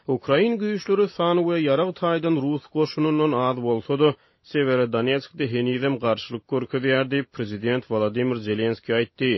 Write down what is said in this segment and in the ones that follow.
Ukrain güýçleri san we ýarag taýdan rus goşunyndan az bolsa-da, Sewerodonetskde henizem garşylyk görkezýär diýip, prezident Wolodymyr Zelenski aýtdy.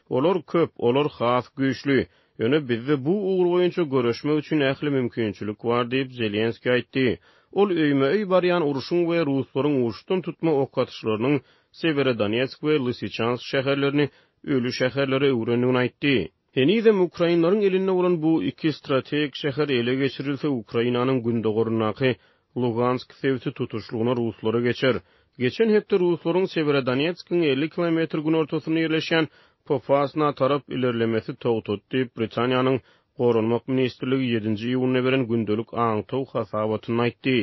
Olar köp, olar has güýçli. Ýöne bizde bu ugur boýunça göreşmek üçin ähli mümkinçilik bar diýip, Zelenski aýtdy. Ol öýme-öý barýan urşuň we ruslaryň uçdan-tutma ok atyşlarynyň Sewerodonetsk we Lysyçansk şäherlerini öli şäherlere öwrendigini aýtdy. Henizem ukrainleriň elinde bolan bu iki strategik şäher ele geçirilse, Ukrainanyň gündogaryndaky Lugansk sebiti tutuşlygyna ruslara geçer. Geçen hepde ruslaryň Sewerodonetskiň 50 kilometr günortasynda ýerleşýän Popasna tarap ilerlemesi togtady diýip, Britaniýanyň Goranmak ministrligi ýedinji iýunda beren gündelik aňtaw hasabatynda aýtdy.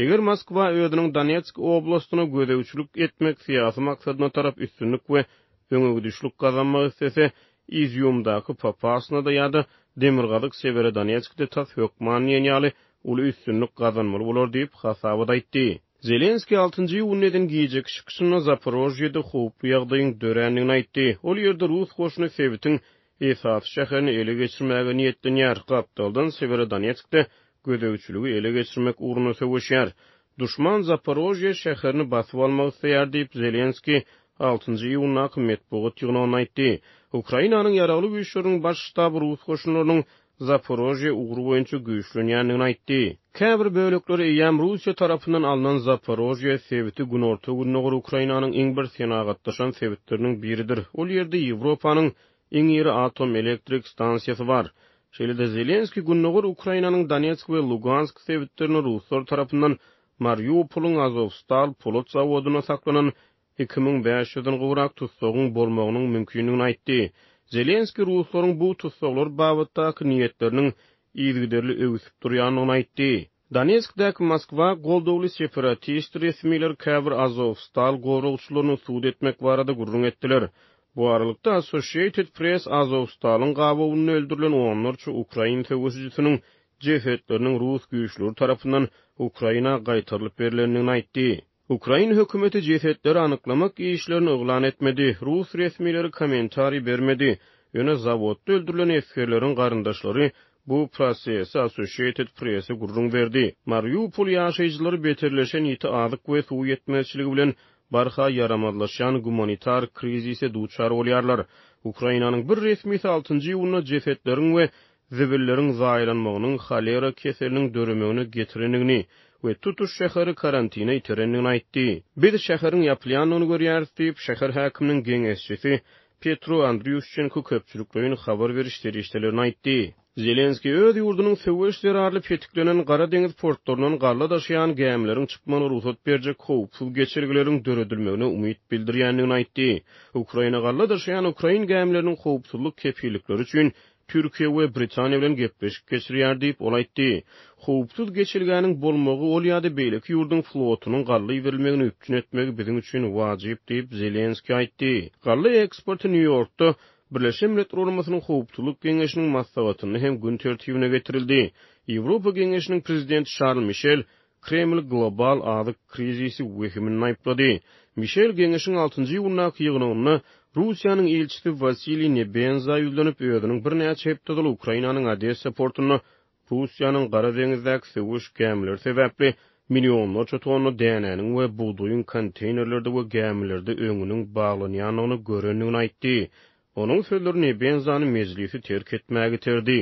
Eger Moskwa özüniň Donetsk oblastyna gözegçilik etmek syýasy maksadyna tarap üstünlik we öňegidişlik gazanmak islese, Izýumdaky Popasnada ýa-da demirgazyk Sewerodonetskde tas hökman diýen ýaly uly üstünlik gazanmaly bolar diýip, hasabat aýtdy. Zelenskiý altynjy iýunda eden gijeki çykyşynda Zaporožýede howply ýagdaýyň dörändigini aýtdy. Ol ýerde rus goşuny sebitiň esasy şäherini ele geçirmäge niýetlenýär, gapdaldan Sewerodonetskde gözegçiligi ele geçirmek ugrunda söweşýär. Duşman Zaporožýe şäherini basyp almak isleýär diýip, Zelenskiý altynjy iýundaky metbugat ýygnagynda aýtdy. Ukrainanyň Ýaragly Güýçleriniň Baş ştaby rus goşunlarynyň Zaporožýe ugry boýunça güýçlenýändigini aýtdy. Käbir bölekleri eýýäm Russiýa tarapyndan alnan Zaporožýe sebiti günorta-gündogar Ukrainanyň iň bir senagatlaşan sebitleriniň biridir. Ol ýerde Ýewropanyň iň iri atom elektrik stansiýasy bar. Şeýle-de Zelenskiý gündogar Ukrainanyň Donetsk we Lugansk sebitlerinde ruslar tarapyndan Mariupolyň Azowstal polat zawodynda saklanan 2500-den gowrak tussagyň bolmagynyň mümkindigini aýtdy. Zelenskiý ruslaryň bu tussaglar babatdaky niýetleriniň yzygiderli öwsüp durýandygyny aýtdy. Donetskdäki Moskwa goldawly separatist resmiler käbir Azowstal goragçylaryny sud etmek barada gürrüň etdiler. Bu aralykda, Associated Press Azowstalyň gabawynda öldürilen onlarça ukrain söweşijisiniň jesetleriniň rus güýçleri tarapyndan Ukraina gaýtarylyp berlendigini aýtdy. Ukrain hökümeti jesetleri anyklamak işlerini yglan etmedi, rus resmileri kommentariý bermedi, ýöne zawodda öldürilen esgerleriň garyndaşlary bu prosesi Associated Press-e gürrüň berdi. Mariupol ýaşaýjylary beterleşen ýiti azyk we suw ýetmezçiligi bilen barha ýaramazlaşýan gumanitar krizise duçar bolýarlar. Ukrainanyň bir resmisi altynjy iýunda jesetleriň we zibilleriň zaýalanmagynyň holera keseliniň döremegine getirendigini we tutuş şäheri karantine iterendigini aýtdy. Biz şäheriň ýapylýandygyny görýäris diýip, şäher häkiminiň geňeşçisi Petro Andrýuşçenko köpçülikleýin habar beriş serişdelerine aýtdy. Zelenskiý öz ýurdunyň söweş zerarly petiklenen Gara deňiz portlaryndan galla daşaýan gämileriň çykmagyna rugsat berjek howpsuz geçelgeleriň döredilmegine umyt bildirýändigini aýtdy. Ukraina galla daşaýan ukrain gämileriniň howpsuzlyk kepillikleri üçin Türkiýe we Britaniýa bilen gepleşik geçirýär diýip, ol aýtdy. Howpsuz geçelgäniň bolmagy ol ýa-da beýleki ýurduň flotunyň galla iberilmegini üpjün etmegi biziň üçin wajyp diýip, Zelenskiý aýtdy. Galla eksporty Nýu-Ýorkda Birleşen Milletler Guramasynyň Howpsuzlyk Geňeşiniň maslahatynda hem gün tertibine getirildi. Ýewropa Geňeşiniň prezidenti Şarl Mişel Kreml global azyk krizisi wehimini aýyplady. Mişel Geňeşiň altynjy iýundaky ýygnagynda Russiýanyň ilçisi Wasiliý Nebenza ýüzlenip, özüniň birnäçe hepde ozal Ukrainanyň Odessa portunda Russiýanyň Gara deňizdäki söweş gämileri sebäpli millionlarça tonna dänäniň we bugdaýyň konteýnerlerde we gämilerde öňüniň baglanýandygyny görendigini aýtdy. Onuň sözleri Nebenzany mejlisi terk etmäge iterdi.